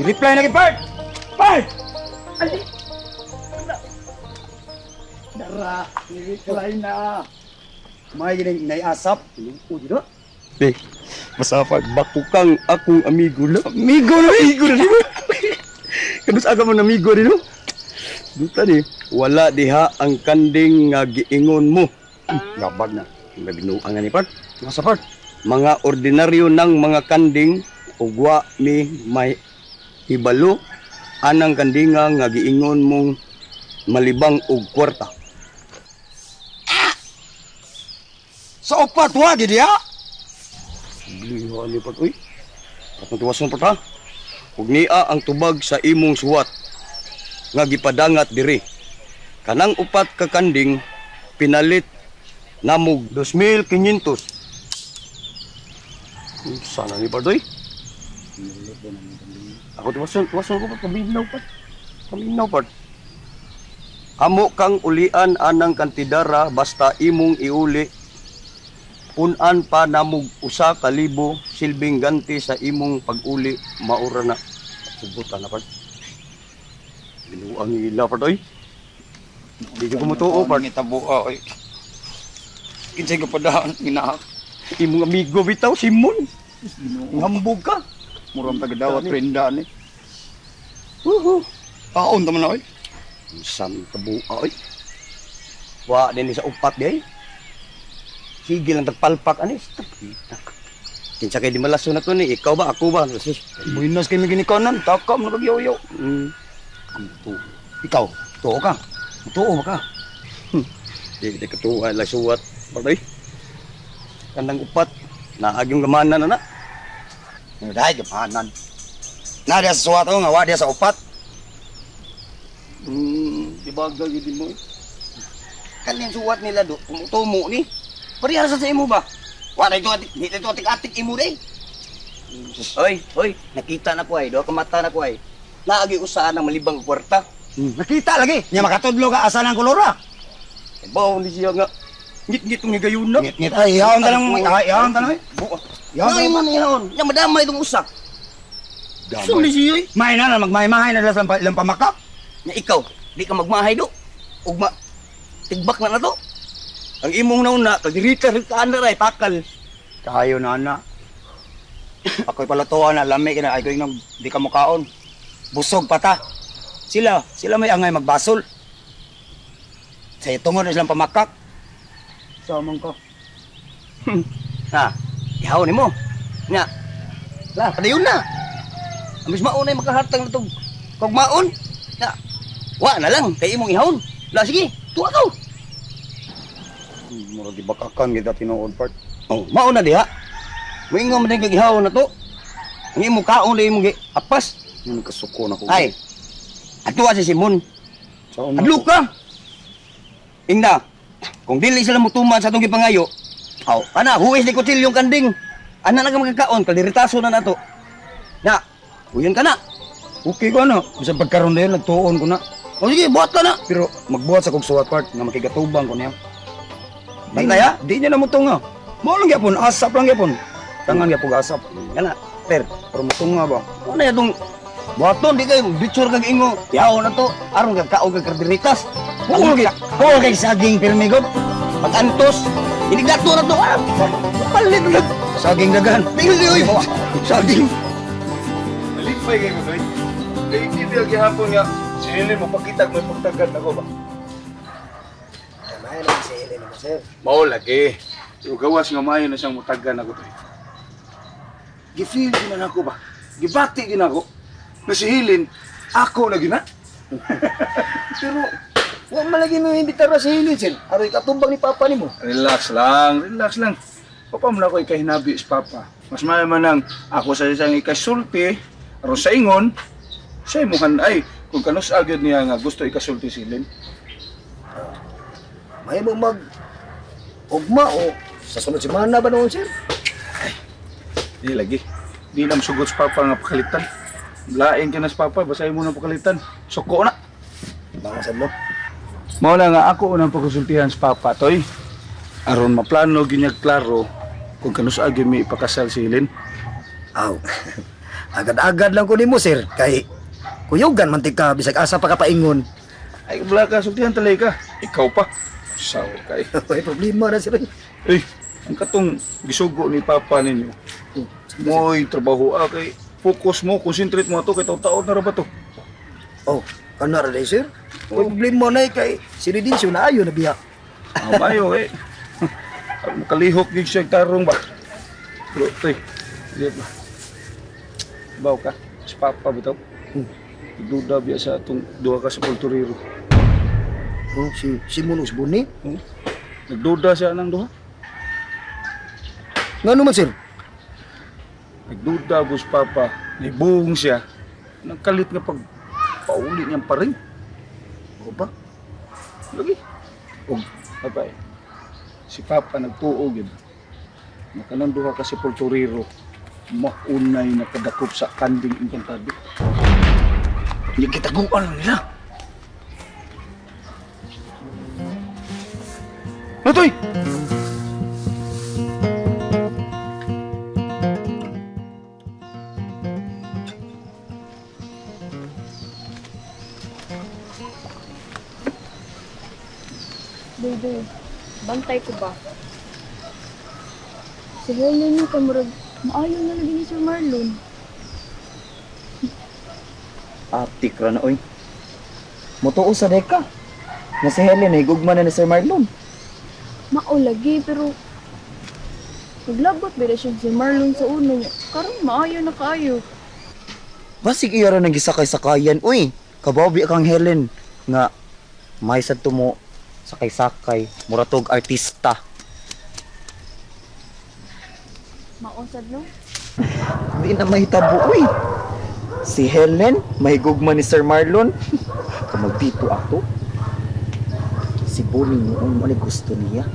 Ni-reply na kay Bart. Bart! Ali! Dara, ni-reply na. May gining naiasap. O, di ba? Be, basta pag bakukang akong amigo na. Amigo na, amigo na. Kanus aga mo amigo rin, no? Duta ni, wala diha ang kanding nga giingon mo. Gabag na. Nabinuang nga ni Part. Nasa Bart. Mga ordinaryo ng mga kanding ugwa mi may hibalo anang kandinga nga giingon mong malibang og kwarta. Sa upat, wa, gid ya. Bliha ni Part, uy. Atong tuwason Part ha. Ug niya ang tubag sa imong suwat nga gipadangat diri. Kanang upat ka kanding pinalit namog 2,500. Sana ni Part, uy. Ako tuwason, tuwason ko pa paminaw pa. Paminaw pa. Amo kang ulian anang kantidara basta imong iuli punan pa namog 1,000 silbing ganti sa imong pag-uli maura na. Subutan na part. Binuang ila part oy. Di ko mutuo part. Ngitabo, oy. Kinsay ko padaan, ginahak. Imong amigo bitaw Simon. Hambog ka. Murang tagadawat, prenda ni. Woohoo. Kaon taman na, oy. San tabua oy. Wa din ni sa upat di ay. Sige lang tagpalpak anis. Kinsa kay di malaso na to ni ikaw ba ako ba? Sus. Buinas kay mi ginikanan, takam na kagyoyo. Tu. Ikaw, tuo ka. Tuo ba ka? Di di katuwa lang suwat. Bagay. Kanang upat naag yung gamana na na. Dai gamanan. Na diya sa suwat nga wa diya sa upat. Di ba gagawin mo eh? Kaning suwat nila do, tumutumo ni. Parehas sa imo ba? Wa na ito atik, di ito atik-atik imo day. Oy, oy, nakita na ko ay, duha ka mata na ko ay. Naagi usaan ang malibang kwarta. Nakita lagi. Nya makatudlo ka asa ng kolora. Baw ni siya nga. Ngit-ngit ng higayon na. Ngit ngit ay ihawon ta lang, ay ihawon ta lang. Buka. Ihawon Ay ta. man ihawon. Nya madamay itong usa. So ni siya eh. May na magmay-mahay na lang ilang pamakap. Nya ikaw, di ka magmahay do. Ugma tigbak na na to. Ang imong nauna, kadirita rin ka na ray, pakal. Kayo na na. Ako'y palatuan na lami kina ay ko ingong di ka mukaon. Busog pa ta. Sila, sila may angay magbasol. Sa itungod na silang pamakak. Samang ko. Ha, ihaw ni mo. Nga. La, padayon na. Amis maon ay makahatang na tog kog maon. Nga. Wa na lang kay imong ihawon. La sige, tuwa ka. Murag gibakakan kita tinuod part. Oh, maon na diha. Moingon man kag ihawon na to. Ang imong kaon na imong gi apas. Yung kasuko na ko. Ay. Atua si Simon. Saon na Adlo ko. ka. Ingna. Kung dili sila mutuman sa atong gipangayo, aw, ana huwis ni kutsil yung kanding. Ana na ka magkakaon, kaldiritaso na nato. Na, uyon ka na. Okay ko ano. Bisan pagkaroon na yun, nagtuon ko na. O sige, buhat ka na. Pero magbuhat sa kog suwat part nga makigatubang ko niya. Bantay, ha? Di niya na mutunga. Mao lang gyapon, asap lang gyapon. Tangan gyapon asap. Kana, per. Pero mutunga ba? Ano na itong buhaton, di kayo, bitsur kag ingo. Yaw na to, aron kag kaon kag kardiritas. Huwag kay, huwag kay saging pirmigod. Pag-antos, inigdato na to. Ah, palit na. Saging dagan. Tingil di, oy. Saging. Malipay kayo mo, Doy. Kay hindi biya gihapon nga, si Helen mo pakita may pagtagad na ko ba? May naman si Helen mo, sir. Mao lagi. Pero gawas nga maayo na siyang mutagan ako, Doy. Gifeel din na ako ba? Gibati din ako. Na si Helen, ako na gina. Pero, huwag malagi mo imbitar na si Helen, sir. Aroy katumbang ni Papa ni mo. Relax lang, relax lang. Papa mo na ako ikahinabi sa Papa. Mas maayo man ang ako sa isang ikasulti, aron sa ingon, sa imuhan ay, kung kanus agad niya nga gusto ikasulti si Helen. May mo mag ugma o sa sunod semana ba noon, sir? Di lagi. Di lang sugot sa Papa nga pakalitan. Lain ka na sa Papa, basahin mo na pakalitan. Suko na. Mga sir, no? Mao na nga ako unang pagkonsultihan sa Papa, toy. Aron maplano ginyag klaro kung kanus gyud mi ipakasal si Helen. Aw. Agad-agad lang ko nimo, sir. Kay kuyugan man tig ka bisag asa pa ka paingon. Ay, kabla ka, sultihan talay ka. Ikaw pa. Sawa ka eh. Ay, problema na, sir. Eh, ang katong gisugo ni Papa ninyo, mo'y trabaho ah, kay focus mo, concentrate mo ato kay taon na ra ba to? Oh, kana ra day, sir. May problema na eh, kay si Redincio na ayo na biya. Ah, mayo eh. Makalihok gid siya tarong ba. Pero toy, di ba? Baw ka, si Papa bitaw. Duda biya sa atong duha ka sa kulturero. Oh, si Simon Usboni. Hmm? Nagduda siya ng duha. Ngano man, sir? Nagduda ko si Papa, nibuhong siya. Nagkalit nga pag pauli niyang pa rin. O ba? Lagi. Og, papa eh. Si Papa nagtuo yun. Nakanang duha ka sa kulturero. Maunay nakadakop sa kanding engkantado. Hindi kitaguan lang nila. Natoy! Baby, bantay ko ba? Si Helen yung kamurag, maayo na lagi ni Sir Marlon. Aptik ra na oy. Mutuo sa deka. Nga si Helen ay gugma na ni Sir Marlon. Mao lagi, pero naglabot ba na siya si Marlon sa una niya? Karon maayo na kaayo. Basig iya ra nang gisakay-sakayan uy. Kabaw kang Helen nga may sad tumo sakay-sakay mura tog artista. Mao sad no? Di na mahitabo uy. Si Helen may gugma ni Sir Marlon. Kamagdito ato. Si Bonnie noon mo gusto niya.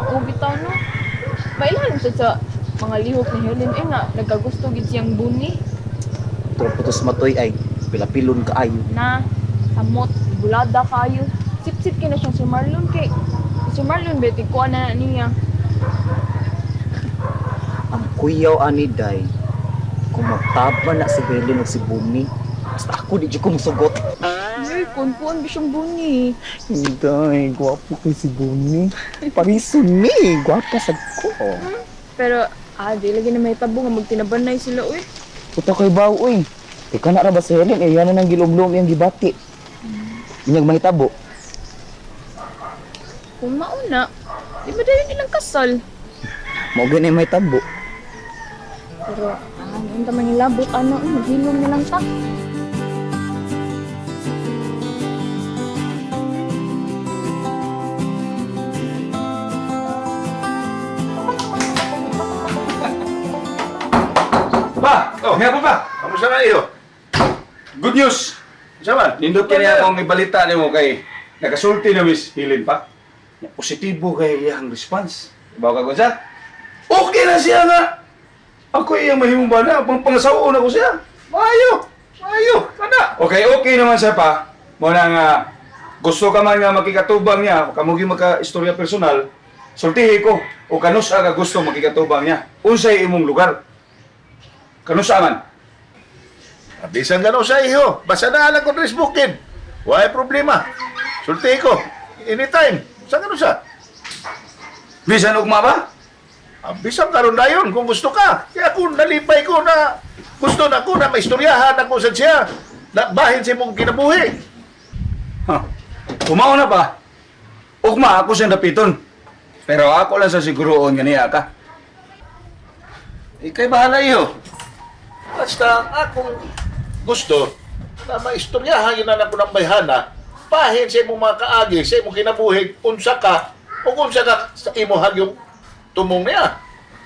Mao bitaw no? Mailhan sad sa mga lihok ni Helen eh nga nagkagusto gid siyang Bunny Putos matoy ay pilapilon kaayo. na samot bulada kayo. Sip-sip kay na siyang Sir Marlon kay si Sir Marlon beti kuha na na niya. Ang kuyaw ani day kung magtaba na si Helen o si Bonnie, basta ako di jud ko musugot. Ay, kun-kun ba siyang Bunny? Day, gwapo kay si Bonnie. Parison ni, gwapa sad ko. Pero, di lagi na may tabo nga magtinabanay sila, uy. Puta kay baw uy. Ika na ra ba si Helen eh yan na nang gilumlum iyang gibati. Inyag mahitabo. Kung mauna, di ba dahil nilang kasal? Mao gani mahitabo. Pero, noon ta mangilabot, ano, maghilom na lang ta. Ba! Oh, nga pa ba? Kamusta na iyo? Good news! Unsa man? Nindot kini akong ibalita nimo kay nakasulti na Miss Helen pa. Positibo kay iyang response. Ibaw ka kunsa? Okay na siya nga. Ako iyang mahimong bana, pang pangasawa na ko siya. Maayo! Maayo! Kana! Okay, okay naman siya pa. Mo na nga gusto ka man nga makikatubang niya, kamugi maka istorya personal, sultihi ko o kanusa ka gusto makikatubang niya. Unsay imong lugar? Kanusa man? Bisan gano sa iyo. Basta na alang ko dress booking. Why problema? Sulti ko. Anytime. Sa gano sa? Bisan ugma ba? Bisan karon dayon kung gusto ka. Kaya kung nalipay ko na gusto na ko na maistoryahan ako sa siya. Na bahin sa imong kinabuhi. Ha. Kumaon na pa. Ugma ako siyang dapiton. Pero ako lang sa siguroon nga niya ka. Ikay bahala iyo. Basta ang akong gusto na maistoryahan yun na ko ng bayhana, bahin sa imong mga kaagi, sa imong kinabuhi, unsa ka, o unsa ka sa imo hagyong tumong niya,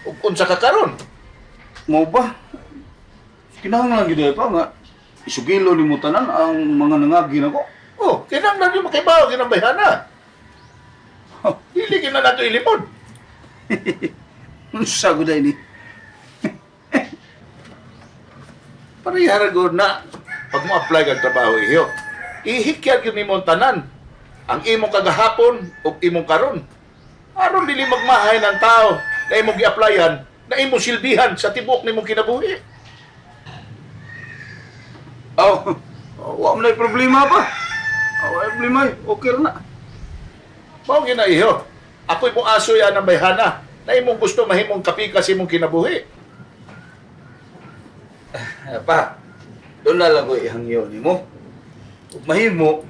o unsa ka karon. Mo ba? Kinahanglan gyud pa nga isugilo nimo tanan ang mga nangagi nako. Oh, kinahanglan yung makibaw kinang bayhana. Dili gina nato ilimod. Unsa gud ni? Parehara gud na pag mo apply kag trabaho iyo. Ihikyat yun nimo ang tanan. Ang imong kagahapon ug imong karon. Aron dili magmahay ng tao na imong gi-applyan, na imong silbihan sa tibuok nimong kinabuhi. Aw, wa man nay problema pa. Aw, wa problema eh. Okay ra na. Mao gyud na iho. Ako'y moasoy anang bayhana na imong gusto mahimong kapikas imong kinabuhi. Eh, pa, doon na lang ko ihangyo nimo. Ug mahimo,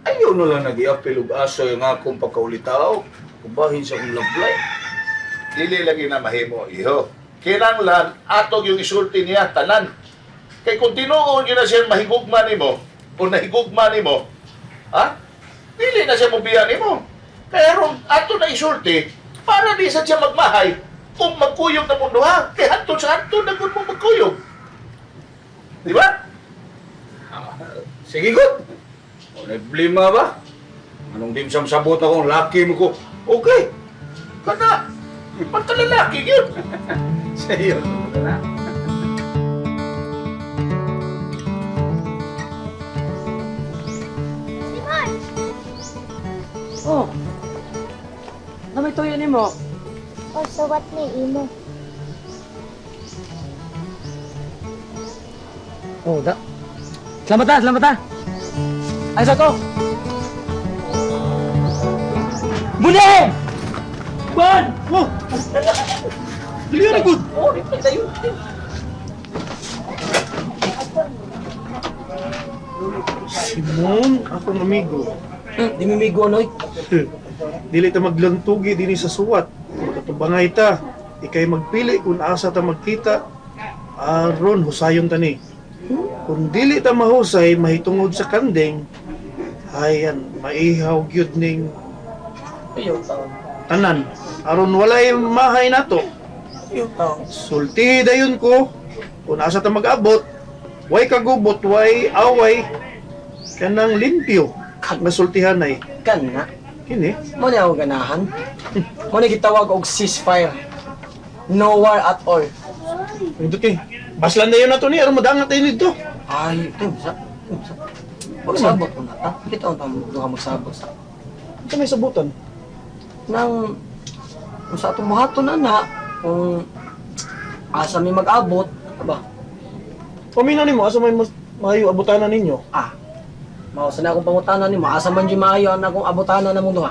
ayaw na lang nag-iapil og asoy ang akong pagkaulitaw. Kubahin sa akong love life. Dili lagi na mahimo iho. Kinanglan atog yung isulti niya tanan. Kay kung tinuon yun na siya mahigugma nimo o nahigugma nimo, ha? Dili na siya mobiya nimo. Kaya ron ato na isulti para di sa siya magmahay kung magkuyog na mundo ha. Kay hantod sa hantod na gud mo magkuyog. Di ba? Sige, good. Wala problema ba? Anong dim sabot akong laki mo ko? Okay. Kana pagkalalaki yun. Sa iyo. Na. Oh. Ano may tuyo nimo? O suwat ni imo. Oh, da. Salamat ha, salamat ha. Ay, sa to. Bune! Bon! Oh! Dili na good. Oh, reply tayo. Simon, akong amigo. Di mi migo noy. Dili ta maglantugi dinhi sa suwat. Katubangay ta. Ikay magpili kung asa ta magkita. Aron husayon ta ni. Kung dili ta mahusay mahitungod sa kanding, ayan, maihaw gyud ning Ayaw taon. tanan. Aron walay mahay nato. Ayaw taon. Sulti dayon ko kung asa ta mag-abot, way kagubot, way away, kanang limpyo nga sultihan ay Kan na. kini. Mo ni ako ganahan. Mo ni gitawag og ceasefire. No war at all. Ito kay. Baslan na yun na to ni, aron madangat tayo dito. Ay, ito sa. Sa. Magsabot ko na ta. Kita ta duha magsabot sa. Ito may sabutan. Nang kung sa atong buhaton na na kung asa mi mag-abot, aba, Paminaw nimo asa may mas maayo abutanan ninyo. ah, mao sa na akong pangutana nimo, asa man jud maayo ang akong abutanan namong duha.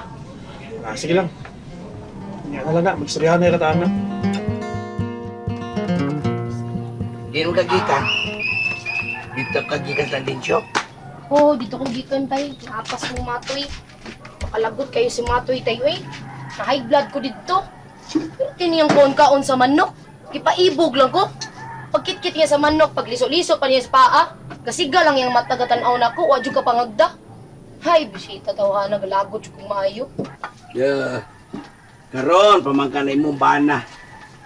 Ah, sige lang. Nya na lang na, magstoryahan na irataan na. Di mo kagikan. Dito kagikan sa Densyo. Oo, dito ko gikan tay. Napas mo matoy. Makalagot kayo si matoy tayo eh. Na high blood ko dito. Pero tiniyang kaon kaon sa manok. Gipaibog lang ko. Pagkitkit niya sa manok, pagliso-liso pa niya sa paa. Kasiga lang yung matagatan-aw na ko, wa jud ka pangagda. Hay, bisita tawhana, galagot jud kong maayo. Yeah. Karon pamangkan na imong bana.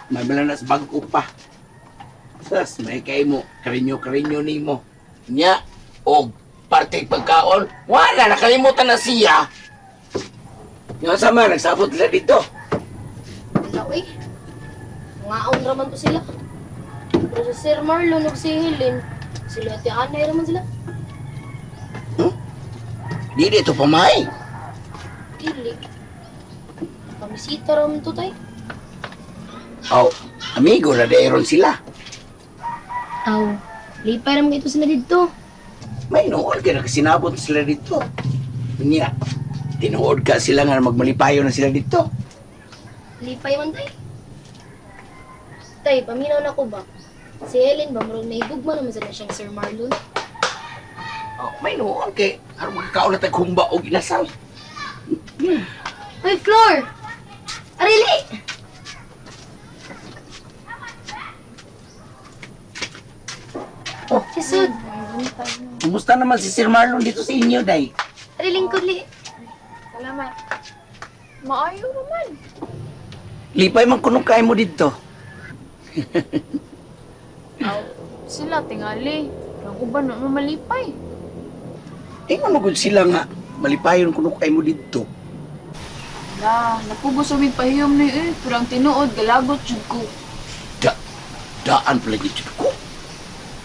May bala na sa bag-o pa. Sas, may kay mo. Karinyo-karinyo nimo. Nya, og parte pagkaon. Wala, nakalimutan na siya. Nga sama, nagsabot sila dito. Wala eh. Ngaon raman to sila. Pero si Sir Marlon ug si Helen, sila ati anay raman sila. Di dito pamay. Dili. Pamisita raman to tay. Oh, amigo na dairon sila. Aw, lipay raman ito sila dito. May nood ka na kasinabot sila dito. Nya, tinuod ka sila nga magmalipayo na sila dito. Lipay man tay. Tay, paminaw na ko ba? Si Helen ba, murag nahigugma naman sila siyang Sir Marlon. Oh, may noon kay aron makakaon na tag humba og inasal. Uy, Flor! Arili! Oh. Si Sud. Kumusta naman si Sir Marlon dito sa inyo, day? Ariling kuli. Salamat. Maayo naman. Lipay man kuno kay mo dito. Aw, sila tingali. Ang uban na malipay. Ingon mo gud sila nga malipayon kuno kay mo dito. La, napugos sa pahiyom ni eh. Pero ang tinuod, galagot jud ko. Da, daan pala gid jud ko.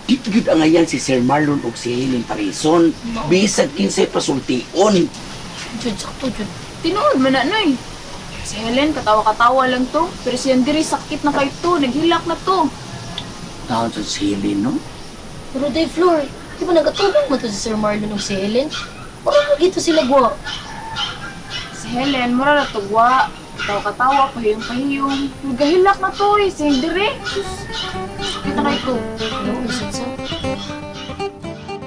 Di gyud angayan si Sir Marlon og si Helen Parison. Bisag kinsay pasultion. Jud, sakto, Jud. Tinuod man na, noy. Si Helen, katawa-katawa lang to. Pero si Andre, sakit na kay to. Naghilak na to. Taon sa sili, no? Pero day Flor, di ba nagatubang mo to si Sir Marlon ug si Helen? Parang gito sila gwa. Si Helen, mura na tugwa. Katawa-katawa, pahiyong-pahiyong. Nagahilak na to eh, si Andre. Sus, sakit na kay to. No?